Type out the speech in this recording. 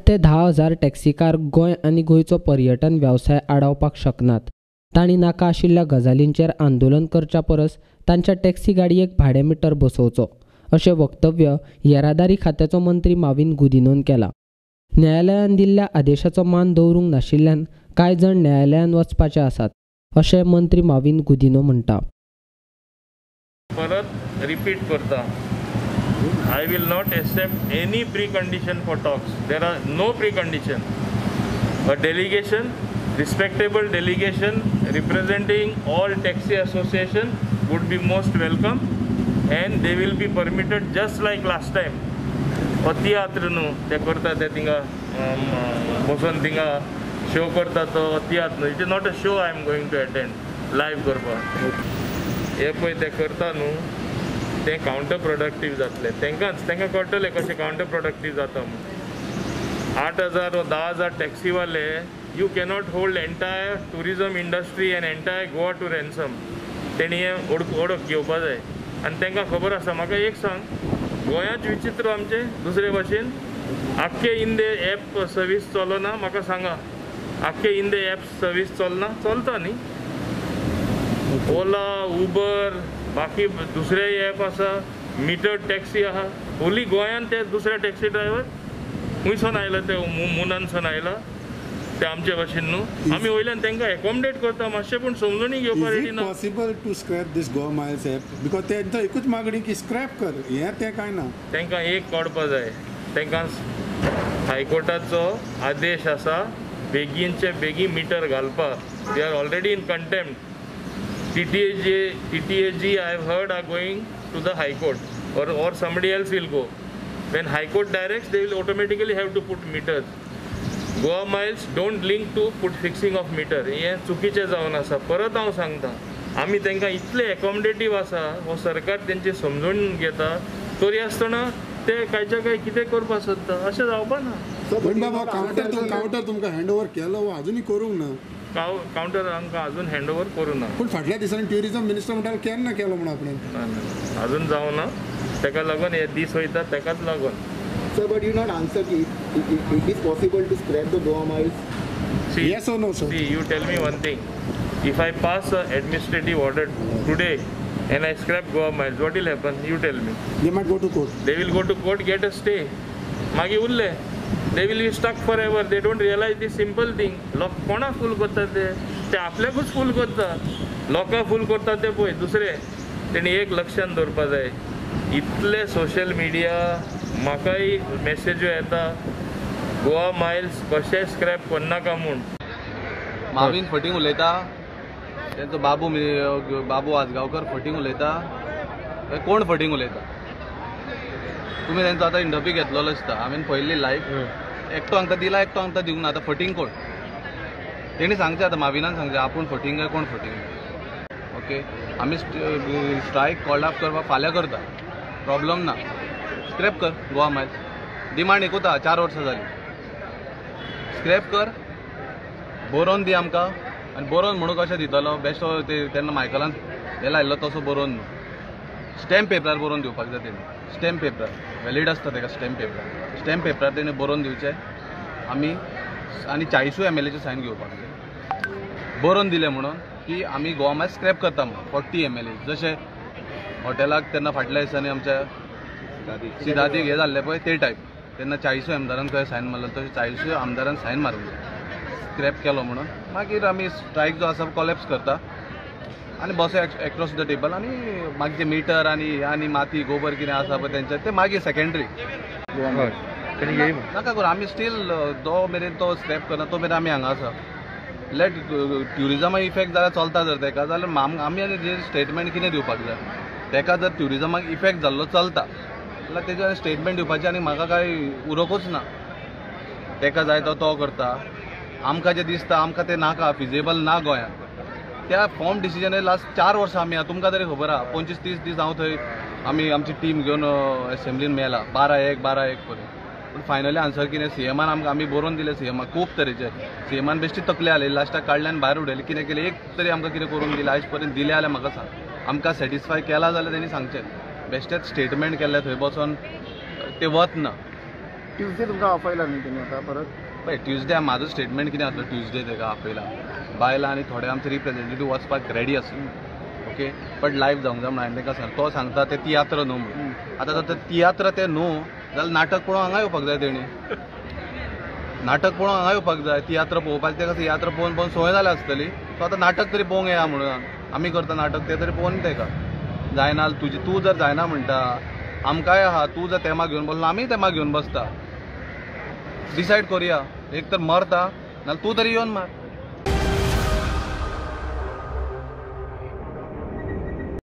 ते 10,000 टॅक्सीकार गोंय आनी गोंयचो पर्यटन वेवसाय आडावपाक शकनात. तांणी नाका आशिल्ल्या गजालींचेर आंदोलन करच्या परस तांच्या टॅक्सी गाडयेक भाडें मिटर बसोवचो अशें वक्तव्य येरादारी खात्याचो मंत्री माविन गुदिन्होन केला. न्यायालयान दिल्ल्या आदेशाचो मान दवरूंक नाशिल्ल्यान कांय जाण न्यायालयान वचपाचे आसात अशें मंत्री माविन गुदिन्हो म्हणटा. परत रिपीट करता, I will not accept any precondition for talks. There are no precondition. A delegation, respectable delegation representing all taxi association would be most welcome and they will be permitted just like last time. तियात्र न्हू ते करता ते थिंगा बसून थिंगा show करता तो तियात्र न्हू. It is not a show I am going to attend live करपाक. हे पळय ते करता न्हू तें कावंटर प्रोडक्टीव जातलें. तांकांच तांकां कळटलें कशें कावंटर प्रोडक्टीव जाता म्हूण. 8,000 वा 10,000 टॅक्सीवाले you cannot hold entire tourism industry and entire Goa to ransom. तेणी हें ओळख घेवपा जाय आनी तांकां खबर आसा. म्हाका एक सांग, गोंयांत विचित्र आमचें दुसरे भाशेन आख्खे इंदे एप सर्वीस चलना. म्हाका सांगा, आख्खे इंदे एप सर्वीस चलना? चलता न्ही. ओला, उबर, बाकी दुसरे एप आसा, मिटर टॅक्सी आहा. ओली गोंयांत ते दुसरे टॅक्सी ड्रायव्हर खुंयसून आयला, ते मुनानसून आयला, ते आमचे भाशेन न्हू. आमी वयल्यान तांकां एकोमोडेट करता मातशें, पूण समजूनी घेवपाक रेडी ना. Possible to scrap this Goa Miles app? Because तेंचो एकूच मागणी की स्क्रॅप कर, हें तें कांय ना. तांकां एक कळपा जाय, तांकां हायकोर्टाचो आदेश आसा बेगीनचे बेगीन मिटर घालपाक. They are already in contempt. TTAG I have heard are going to the High Court or somebody else will go. When High Court directs, they will automatically have to put meters. Goa Miles don't link to put fixing of meter. हें चुकीचें जावन आसा. परत हांव सांगता, आमी तांकां इतले एकोमोडेटीव आसा, हो सरकार तेंची समजून घेता, तरी आसतना ते कांयच्या काय कितें करपाक सोदता. अशें जावपा ना. पण बाबा, कावंटर तुमकां हँड ओवर केलो वा अजुनूय करूंक ना? कावंटर आमकां अजून हँड ओवर करूं ना. पूण फाटल्या दिसांनी ट्युरिजम मिनिस्टर म्हणटाले केन्ना केलो म्हूण आपणें. ना, अजून जावना. ताका लागून हे दीस वयता ताकाच लागून. Sir, but you not answer की it is possible to scrap the Goa Miles? Yes or no sir? See, you tell me one thing. If I pass a administrative order today and I scrap Goa Miles, what will happen? You tell me. They might go to court. They will go to court, get a stay. मागीर उरले, they will be stuck forever. They don't realize this simple thing. लोक कोणाक फूल करता ते? ते आपल्याकूच फूल करता. लोकांक फूल करता ते पळय दुसरे. तेणी एक लक्षांत दवरपा जाय, इतले सोशल मिडिया म्हाकाय मॅसेज्यो येता गोवा मायल्स कशें स्क्रॅप करनाका म्हूण. माविन फटींग उलयता, तेंचो बाबू बाबू आजगांवकर फटींग उलयता. कोण फटींग उलयता? तुमी तेंचो आतां इंटरव्यू घेतलेलो दिसता, हांवें पळयल्ली लायव्ह. एकटो हांकां दिला, एकटो हांकां दिवंक ना. आतां फटींग कोण तेणी सांगचें, आतां माविनान सांगचें आपूण फटींग काय कोण फटींग. ओके, आमी स्ट्रायक कॉल ऑफ करपाक फाल्यां करता, प्रॉब्लम ना. स्क्रॅप कर गोवा मायल्स, डिमांड एकूच आहा, 4 वर्सां जालीं. स्क्रॅप कर, बरोवन दी आमकां. आनी बरोवन म्हणून कशें दितलो? बेश्टो ते तेन्ना मायकलान हे लायिल्लो तसो बरोवन न्हू, स्टॅम्प पेपरार बरोवन दिवपाक जाय तेणी. स्टॅम्प पेपरार व्हॅलीड आसता तेका. स्टॅम्प पेपरार, स्टॅम्प पेपरार तेणी बरोवन दिवचें आमी. आनी 40 MLAचे सायन घेवपाक जाय बरोवन दिलें म्हणून की आमी गोवा मायल्स स्क्रॅप करता म्हणून. 40 MLA जशें हॉटेलाक तेन्ना फाटल्या दिसांनी आमच्या सिदादीक हें जाल्लें पळय ते टायप, तेन्ना 40 आमदारान खंय सायन मारलो तशें 40 आमदारान सायन मारूंक जाय स्क्रॅप केलो म्हणून. मागीर आमी स्ट्रायक जो आसा कॉलेप्स करता आनी बसो एक्रॉस the table. आनी मागीर मिटर आनी आनी माती गोबर कितें आसा पळय तेंचे ते मागीर सेकेंडरी नाका करूं. आमी स्टील जो मेरेन तो स्क्रॅप करना तो मेरेन आमी हांगा आसा. लेट ट्युरिजमाक इफेक्ट जाल्यार चलता, जर तेका जाल्यार आमी आनी जे स्टेटमेंट कितें दिवपाक जाय तेका. जर ट्युरिजमाक इफेक्ट जाल्लो चलता जाल्यार तेजेर स्टेटमेंट दिवपाचें आनी म्हाका कांय उरोकूच ना. तेका जाय तो तो करता, आमकां जें दिसता आमकां तें नाका, फिजेबल ना गोंयांत. त्या फॉर्म डिसिजन लास्ट 4 वर्सां आमी, तुमकां तरी खबर आहा, 25-30 दीस हांव थंय आमी आमची टीम घेवन एसेंब्लीन मेला 12-1 12-1 पर्यंत. पूण फायनली आन्सर कितें सीएमान आमकां आमी बरोवन दिलें. सीएमाक खूब तरेचे सीएमान बेश्टी तकली हालयली, लास्टाक काडले आनी भायर उडयली. कितें केलें एक तरी आमकां कितें करून दिलें आयज पर्यंत दिलें जाल्यार म्हाका सांग. आमकां सॅटिस्फाय केला जाल्यार तेणी सांगचें. बेश्टेच स्टेटमेंट केल्लें थंय बसोन ते वत ना. ट्युजडे तुमकां आपयला न्ही तेणी आतां परत? पळय, ट्युजडे म्हाजो स्टेटमेंट कितें आसलो, ट्युजडे तेका आपयला, बायलां आनी थोडे आमचे रिप्रेझेंटेटीव वचपाक रेडी आसले, ओके, बट लायव्ह जावंक जाय म्हणून हांवें तांकां सांगलें. तो सांगता ते तियात्र न्हू म्हणून. आतां जर ते तियात्र ते न्हू जाल्यार नाटक पळोवंक हांगा येवपाक जाय तेणी, नाटक पळोवंक हांगा येवपाक जाय. तियात्र पळोवपाक तेका तियात्र पळोवन पळोवन संवय जाल्या आसतली, सो आतां नाटक तरी पळोवंक येया म्हणून आमी करता नाटक, तें तरी पळोवन तेका जायना. तुजी तूं जर जायना म्हणटा, आमकांय आहा, तूं जर तेमा घेवन बसलो आमीय तेमा घेवन बसता. डिसायड करुया, एक तर मरता नाल्यार तूं तरी येवन मार.